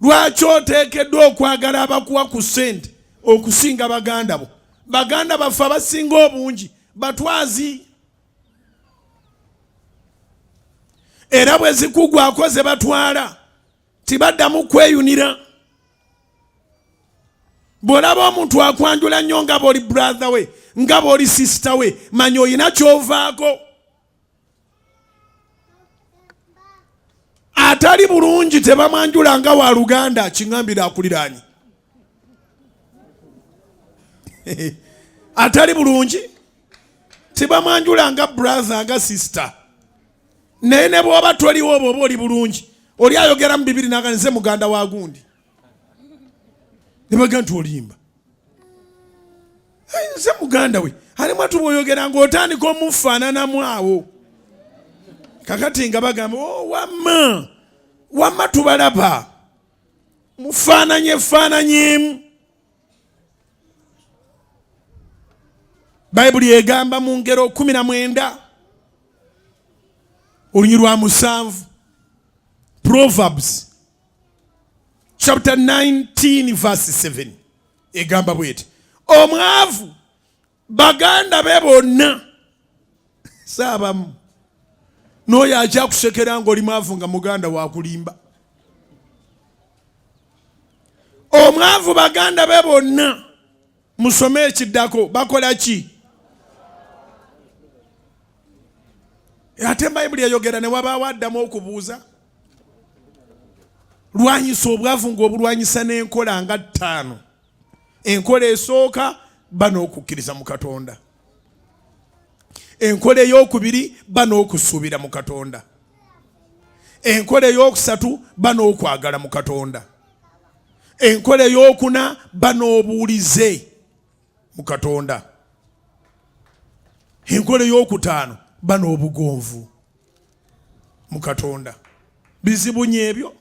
Lwaki oteekeddwa okwagala abakuwa ku ssente okusinga baganda bo? Baganda baffe abasinga obungi batwazi, era bwe zikugwako ze batwala tibaddamu kweyunira. Bw'olaba omuntu akwanjula nnyo nga bw'oli brother we, nga bw'oli sister we, manya olina ky'ovaako. Atali bulungi tebamwanjula nga wa luganda, kiŋambira akuliraanye. Atali bulungi tebamwanjula nga brother, nga sister. Naye ne bw'oba toliwo, oba oba oli bulungi, oli ayogera mu bibiri naga nze muganda wa gundi, ne baga nti olimba, nze muganda we. Alimu atu bw'oyogera ng'otandika omufaananamu awo. Kakati nga bagamba, oh, wamma wamma tubalaba mufaananye faananyeemu. Bayibuli egamba mu ngero 19 olunyi lwa 7, Proverbs chapter 19 verse 7, egamba bweti: omwavu baganda be bonna saabamu. N'oyo akyakusekera ng'oli mwavu nga muganda wakulimba. Omwavu baganda be bonna, musome ekiddako, bakola ki? Ate Bayibuli eyogera ne wabaawo addamu okubuuza. Lwanyisa obwavu ng'obulwanyisa n'enkola nga 5. Enkola esooka, ba n'okukkiriza mu Katonda. Enkola ey'okubiri, ba n'okusuubira mu Katonda. Enkola ey'okusatu, ba n'okwagala mu Katonda. Enkola ey'okuna, ba n'obuwulize mu Katonda. Enkola ey'okutaano, ba n'obugonvu mu Katonda. Bizibu nyo ebyo.